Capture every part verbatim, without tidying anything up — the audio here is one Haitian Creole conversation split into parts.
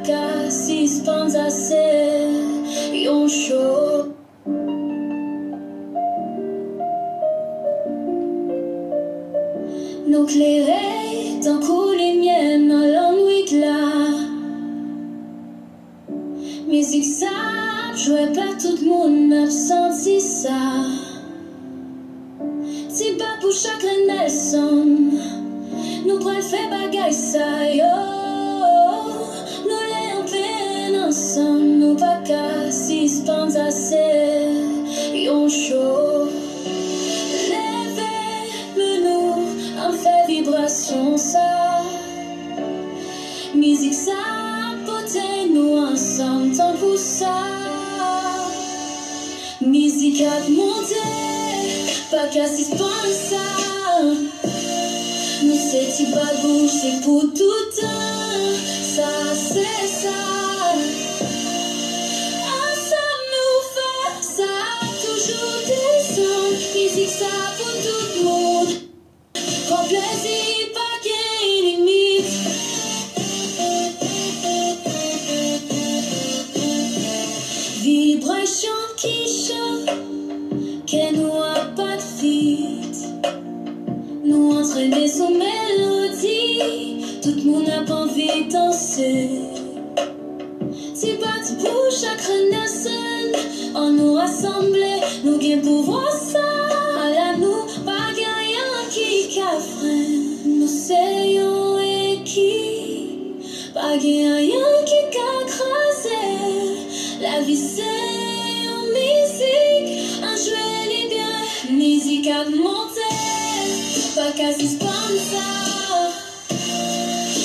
Ka sispann, sa se yon cho. Nou klere tankou limyè nan lannwit la. Mizik sa ap jwe, pa tout moun ap santi sa. Ti bat bouch ak Renelson, nou pral fè bagay sa yo. Nou lè anpil ansanm, nou pa ka sispann, sa se yon cho. Leve men nou, ann fè vibrasyon sa. Mizik sa ap pote nou ansanm tankou sa. Mizik ap monte, pa ka sispann sa. Nou se Ti Bat Bouch, se pou toutan. Sa se sa. Ansanm nou fè sa, toujou desann. Mizik sa pou tout moun. Pran plezi, pa gen limit. Vibrasyon ki cho, kè nou ap bat vit. Nou antrene sou melodi, tout moun ap anvi danse. Ti Bat Bouch ak Renelson, ann nou rasanble, nou gen pouvwa sa. Ala nou, pa gen anyen ki ka fren. Nou se yon ekip, pa gen anyen ki ka kraze. Lavi se yon mizik, ann jwe li byen. Mizik ap monte, pa ka sispann sa.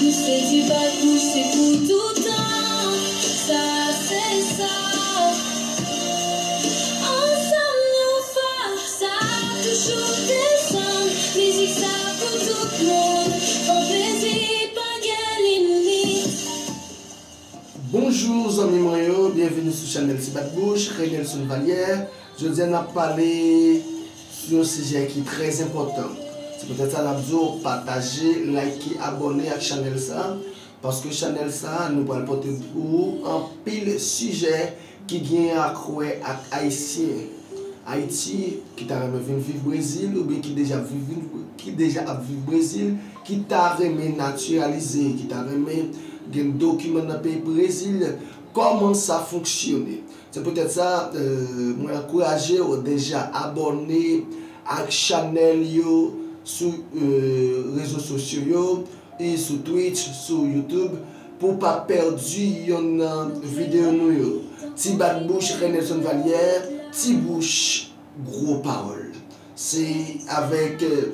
Nou se Ti Bat Bouch, se pou toutan. Sa se sa. Ansanm nou fè sa, toujou desann. Mizik sa pou tout moun. Pran plezi, pa gen limit. Bonjou zanmi mwen yo, byenveni sou chanèl Ti Bat Bouch, Renelson Valière. Jodi a n ap pale sou yon sijè ki trè enpòtan. Se poutèt sa n ap di w pataje, like, abòne ak chanèl sa, paske chanèl sa nou pral pote pou ou anpil sijè ki gen akwè ak Ayisyen Ayiti ki ta renmen vin viv Brezil oubyen ki deja ap viv, ki deja ap viv Brezil, ki ta renmen natiralize, ki ta renmen gen dokiman nan peyi Brezil, kòman sa fonksyone. Se poutèt sa, euh, mwen ankouraje w deja abòne ak chanèl yo sou, euh, rezo sosyo yo, e sou Twitch, sou YouTube, pou w pa pèdi yonn nan videyo nou yo. Ti Bat Bouch, Renelson Valière, Ti Bouch, Gwo Pawòl. Se avèk, euh,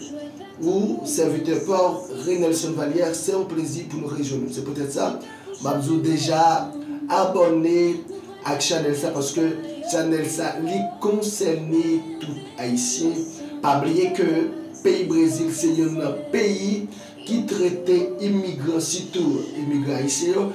ou, sèvitè pa w, Renelson Valière, se yon plezi pou nou rejwenn ou. Se poutèt sa, m ap di w deja abòne ak chanèl sa, paske chanèl sa, li konsène tout Ayisyen. Pa bliye ke peyi Brezil se youn nan peyi ki trete imigran, sitou imigran ayisyen yo,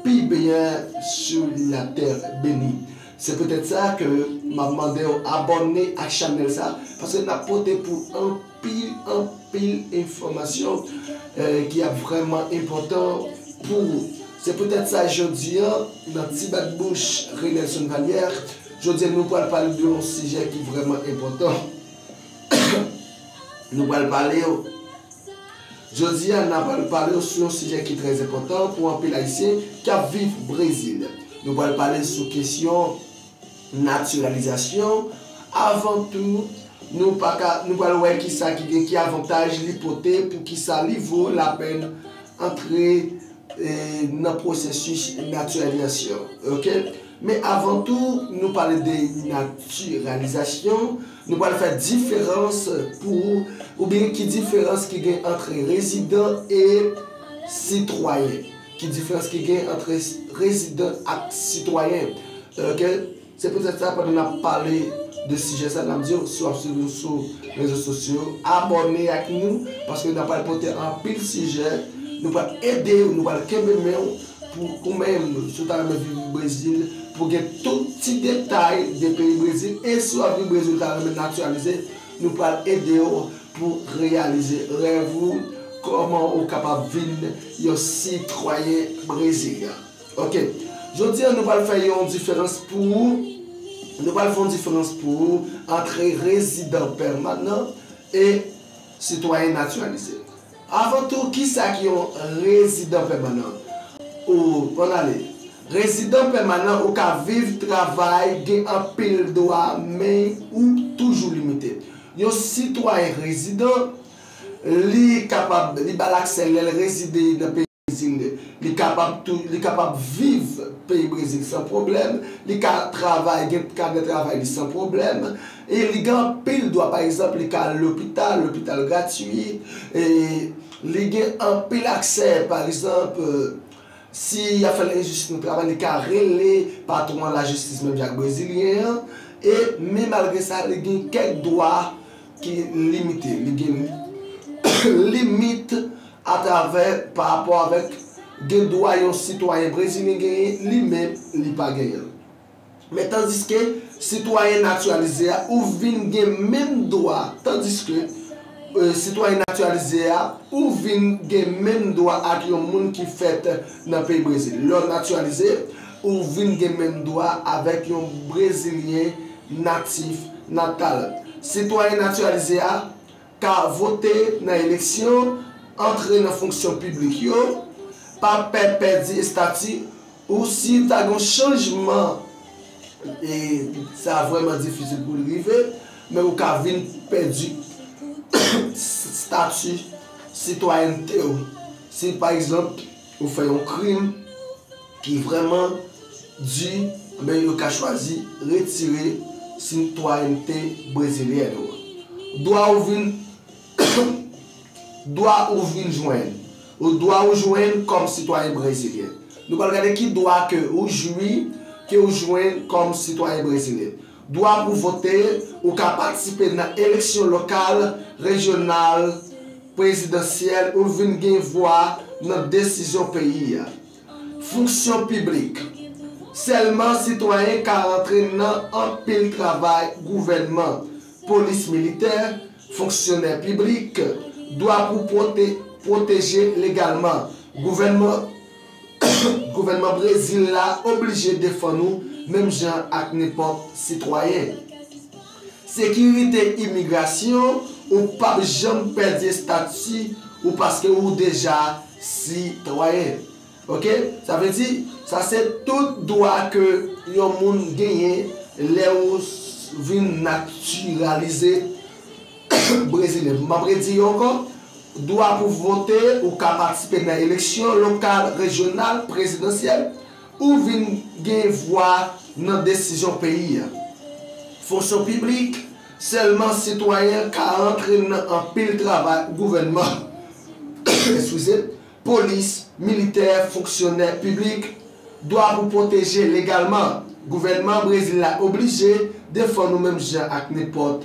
pi byen sou latè beni. Se poutèt sa ke m ap mande w abòne ak chanèl sa, paske n ap pote pou anpil, anpil enfòmasyon, eh, ki ap vrèman enpòtan pou ou. Se poutèt sa, jodi a, nan Ti Bat Bouch, Renelson Valière, jodi a, nou pral pale de yon sijè ki vrèman enpòtan. Nou pral pale, jodi a, n ap pral pale sou yon sijè ki trè enpòtan pou anpil Ayisyen k ap viv Brezil. Nou pral pale sou kesyon natiralizasyon. Avan tou, nou pa ka, nou pral wè kisa ki gen, ki avantaj li pote, poukisa li vo lapèn antre, e, nan pwosesis natiralizasyon. Oke? Men avan tou, nou pale de natiralizasyon, nou pral fè diferans pou ou, oubyen ki diferans ki gen ant rezidan e sitwayen. Ki diferans ki gen ant rezidan ak sitwayen. Oke? Se poutèt sa, pandan n ap pale de sijè sa, n ap di w, si w ap swiv nou sou rezo sosyo, abòne ak nou, paske n ap pral pote anpil sijè, nou pral ede w, nou pral kenbe men w, pou ou menm, si w ta renmen viv Brezil, pou w gen tout ti detay de peyi Brezil, e si w ap viv Brezil, w ta renmen natiralize, nou pral ede w pou reyalize rèv ou, kòman ou kapab vin yon sitwayen Brezil. Ok. Jodi a, nou pral fè yon diferans pou ou. Nou pral fè yon diferans pou ou antre rezidan pèmanan e sitwayen natiralize. Avan tou, kisa ki yon rezidan pèmanan? Ou, ann ale. Rezidan pèmanan, ou ka viv, travay, gen anpil dwa, men ou toujou limite. Yon sitwayen rezidan, li kapab, li ba l aksè lè l rezide nan peyi Brezil, li kapab tou, li kapab viv peyi Brezil san pwoblèm, li ka travay, gen kadè travay li san pwoblèm, e li gen anpil dwa, pa egzanp, li ka al lopital, lopital gratui, e li gen anpil aksè, pa egzanp, si y ap fè l enjistis nan travay, li ka rele patwon an lajistis menm jan ak brezilyen an, e men malgre sa, li gen kèk dwa ki limite, li gen limit atravè, pa rapò avèk gen dwa yon sitwayen brezilyen genyen, li menm, li pa genyen l. Men tandiske sitwayen natiralize a, ou vin gen menm dwa, tandiske, e, sitwayen natiralize a, ou vin gen menm dwa ak yon moun ki fèt nan peyi Brezil. Lè w natiralize, ou vin gen menm dwa avèk yon brezilyen natif natal. Sitwayen natiralize a ka vote nan eleksyon, antre nan fonksyon piblik yo, pa pè pèdi estati, ou si ta gen yon chanjman, e sa vrèman difisil pou l rive, men ou ka vin pèdi estati sitwayènte w. Si, pa egzanp, ou fè yon krim ki vrèman di, men yo ka chwazi retire sitwayènte brezilyèn ou an. Dwa ou vin, dwa ou vin jwenn, ou dwa ou jwenn kòm sitwayen brezilyen. Nou pral gade ki dwa ke ou jwi, ke ou jwenn kòm sitwayen brezilyen. Dwa pou vote, ou ka patisipe nan eleksyon lokal, rejyonal, prezidansyèl, ou vin gen vwa nan desizyon peyi a. Fonksyon piblik. Sèlman sitwayen ka rantre nan anpil travay gouvènman, polis, militè, fonksyonè piblik, dwa pou pwote-, pwoteje legalman. Gouvènman, gouvènman Brezil la oblije defann ou menm jan ak nenpòt sitwayen. Sekirite imigrasyon, ou p ap janm pèdi estati ou paske ou deja sitwayen. Ok? Sa vle di, sa se tout dwa ke yon moun genyen lè ou s-, vin natiralize brezilyen. M ap redi yo ankò, dwa pou vote, ou ka patisipe nan eleksyon lokal, rejyonal, prezidansyèl, ou vin gen vwa nan desizyon peyi a. Fonksyon piblik, sèlman sitwayen ka antre nan anpil travay gouvènman. Eskize, polis, militè, fonksyonè piblik, dwa pou pwoteje legalman. Gouvènman Brezil la oblije defann ou menm jan ak nenpòt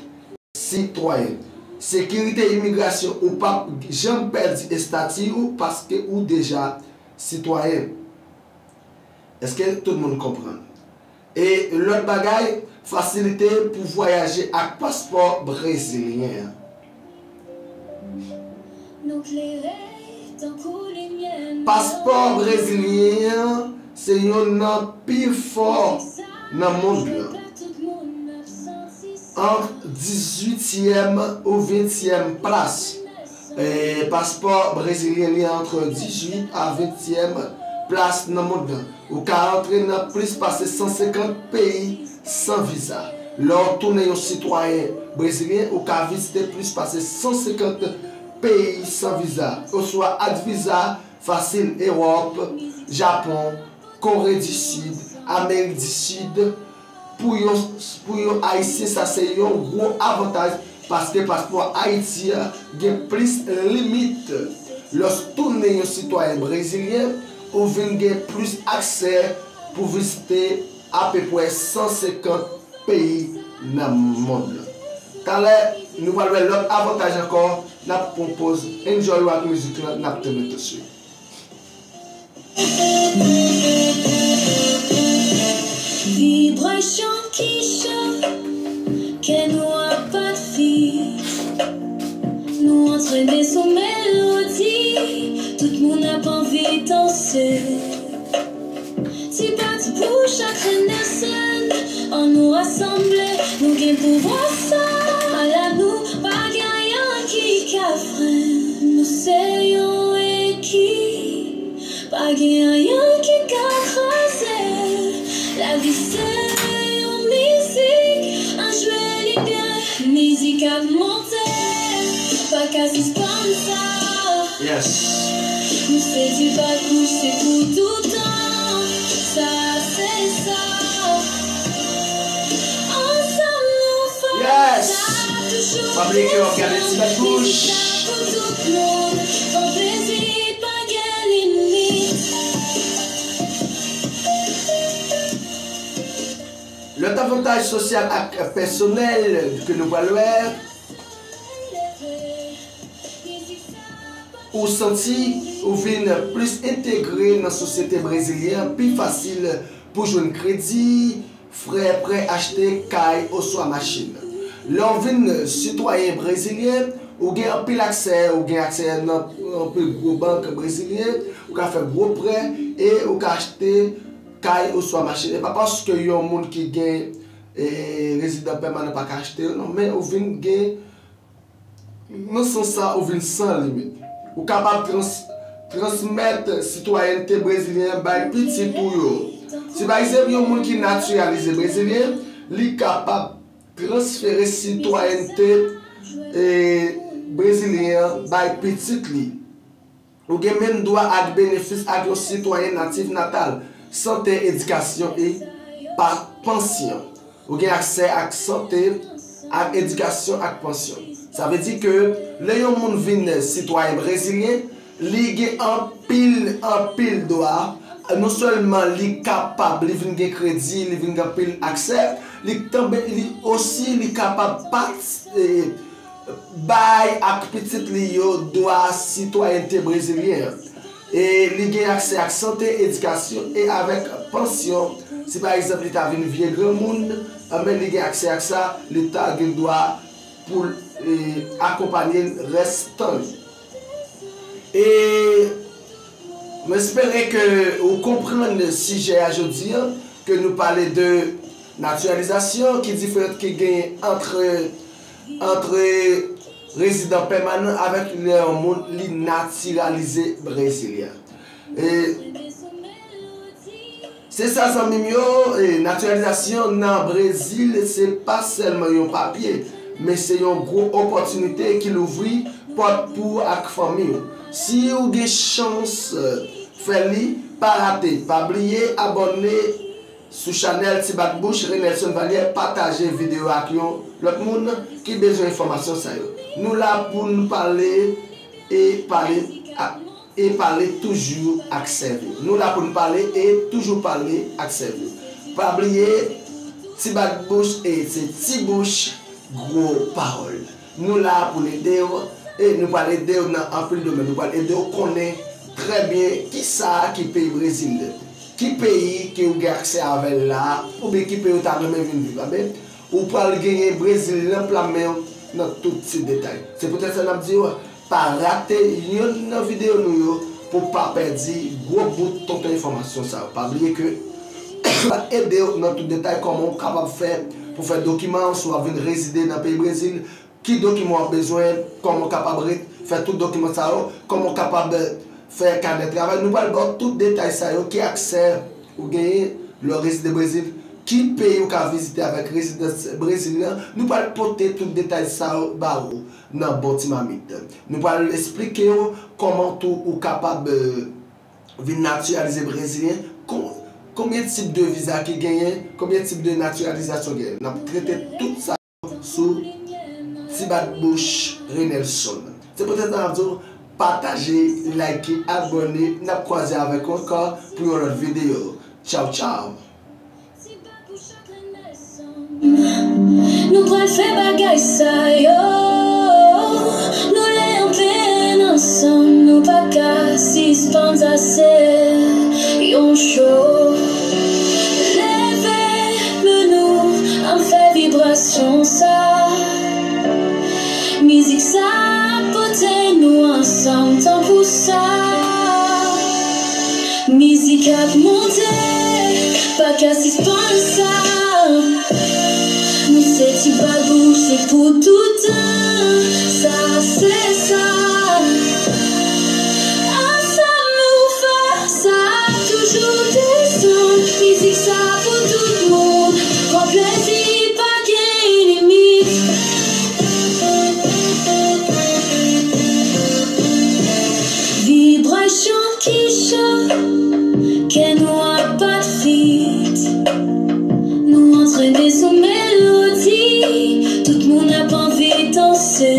sitwayen. Sekirite imigrasyon, ou p ap janm pèdi estati ou paske ou deja sitwayen. Èske tout moun konprann? E lòt bagay, fasilite pou vwayaje ak paspò brezilyen an. Paspò brezilyen an se yonn nan pi fò nan mond lan. Ant dizuityèm ou ventyèm plas. E, paspò brezilyen li ant dizuit a ventyèm plas nan mond lan. Ou ka antre nan plis pase san senkant peyi san viza. Lè w tounen yon sitwayen brezilyen, ou ka vizite plis pase san senkant peyi san viza, oswa ak viza fasil, Ewòp, Japon, Kore di Sid, Amerik di Sid. Pou yon, pou yon Ayisyen, sa se yon gwo avantaj, paske paspò Ayiti a gen plis limit. Lè w tounen yon sitwayen brezilyen, ou vin gen plis aksè pou vizite apeprè san senkant peyi nan mond lan. Talè, nou pral wè lòt avantaj ankò, n ap pran poz, enjoy w ak mizik lan, n ap tounen tousuit. Vibrasyon ki chak kè nou ap bat fi. Nou antrene sou melodi, tout moun ap anvi danse. Henderson, ann nou rasanble, nou gen pouvwa sa. Ala nou, pa gen anyen ki ka fren nou. Se yon ekip, pa gen anyen ki ka kraze. Lavi se yon mizik, ann jwe li byen. Mizik ap monte, pa ka sispann sa. Yes. Nou se Ti Bat Bouch, se pou toutan. Sa se sa. Ansanm nou fè sa. Yes. Pa bliye ke w ap gade Ti Bat Bouch. Mizik sa pou tout moun. Pran plezi, pa gen limit. Lòt avantaj sosyal ak pèsonèl ke nou pral wè, ou santi ou vin plis entegre nan sosyete brezilyen an, pi fasil pou jwenn kredi, frè, prè, achte kay oswa machin. Lè w vin sitwayen brezilyen, ou gen anpil aksè, ou gen aksè nan anpil gwo bank brezilyen, ou ka fè gwo prè e ou ka achte kay oswa machin. E pa paske yon moun ki gen, e, rezidan pèmanan pa ka achte yo, non, men ou vin gen, nan sans sa, ou vin san limit. Ou kapab trans-, transmèt sitwayènte brezilyen an bay pitit ou yo. Si pa egzanp, yon moun ki natiralize brezilyen, li kapab transfere sitwayènte, e, brezilyen an bay pitit li. Ou gen menm dwa ak benefis ak yon sitwayen natif natal, sante, edikasyon e pa pansyon. Ou gen aksè ak sante, ak edikasyon, ak pansyon. Sa vle di ke lè yon moun vin sitwayen brezilyen, li gen anpil, anpil dwa. Non sèlman li kapab, li vin gen kredi, li vin gen anpil aksè, li tanbe, li osi, li kapab pat-, e, bay ak pitit li yo dwa sitwayènte brezilyen an. E li gen aksè ak sante, edikasyon e avèk pansyon. Si pa egzanp li ta vin vye granmoun, enben li gen aksè ak sa, li ta gen dwa pou l, e, akonpanye l rès tan li. E m espere ke ou konprann sijè a jodi an, ke nou pale de natiralizasyon, ki diferans ki genyen antre, antre rezidan pèmanan avèk lè yon moun li natiralize brezilyen. E se sa, zanmi m yo, e natiralizasyon nan Brezil, se pa sèlman yon papye, men se yon gwo opòtinite ki louvri pòt pou ou ak fanmi w. Si w gen chans, e, fè li, pa rate. Pa bliye abòne sou chanèl Ti Bat Bouch, Renelson Valière, pataje videyo ak yon lòt moun ki bezwen enfòmasyon sa yo. Nou la pou n pale e pale a, e pale toujou ak sèvi w. Nou la pou n pale e toujou pale ak sèvi w. Pa bliye, Ti Bat Bouch e se ti bouch, gwo pawòl. Nou la pou n ede w, e nou pral ede w nan anpil domèn. Nou pral ede w konnen trè byen kisa ki peyi Brezil. Ki peyi ke ou gen aksè avè l la, oubyen ki peyi ou ta renmen vin viv. Anben, ou pral genyen Brezil nan pla men w nan tout ti detay. Se poutèt sa n ap di w, pa rate yonn nan videyo nou yo pou w pa pèdi gwo bout tonton enfòmasyon sa yo. Pa bliye ke va ede w nan tout detay kòman w kapab fè pou fè dokiman w si w ap vin rezide nan peyi Brezil, ki dokiman w ap bezwen, kòman w kapab re-, fè tout dokiman sa yo, kòman w kapab fè kanè travay. Nou pral ba w tout detay sa yo, ki aksè ou genyen lè w rezide Brezil, ki peyi ou ka vizite avèk rezidans Brezil lan. Nou pral pote tout detay sa yo ba ou nan bon ti mamit. Nou pral esplike w kòman tou ou kapab, e, vin natiralize brezilyen, kon-, konbyen tip de viza ki genyen, konbyen tip de natiralizasyon genyen. N ap trete tout sa sou Ti Bat Bouch Renelson. Se poutèt sa n ap di w pataje, like, abòne. N ap kwaze avèk ou ankò pou yon lòt videyo. Tchaw, tchaw. Nou pral fè bagay sa yo. Nou lè anpil ansanm, nou pa ka sispann, sa se yon cho. Leve men nou, ann fè vibrasyon sa. Mizik sa pote nou ansanm tankou sa. Mizik ap monte, pa ka Sispann sa. Nou se Ti Badou, se pou toutan. Sa se sa. Ansanm nou fè sa, toujou desann. Mizik sa pou tout moun. Pran plezi, pa gen limit. Vibrasyon ki cho, kè nou ap bat fit. Nou antrene sou melodi, tout moun ap anvi danse.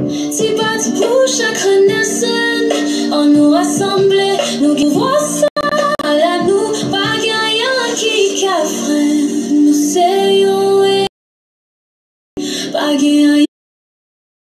Ti Badou pou chak renasan, ann nou rasanble, nou gen pouvwa sa.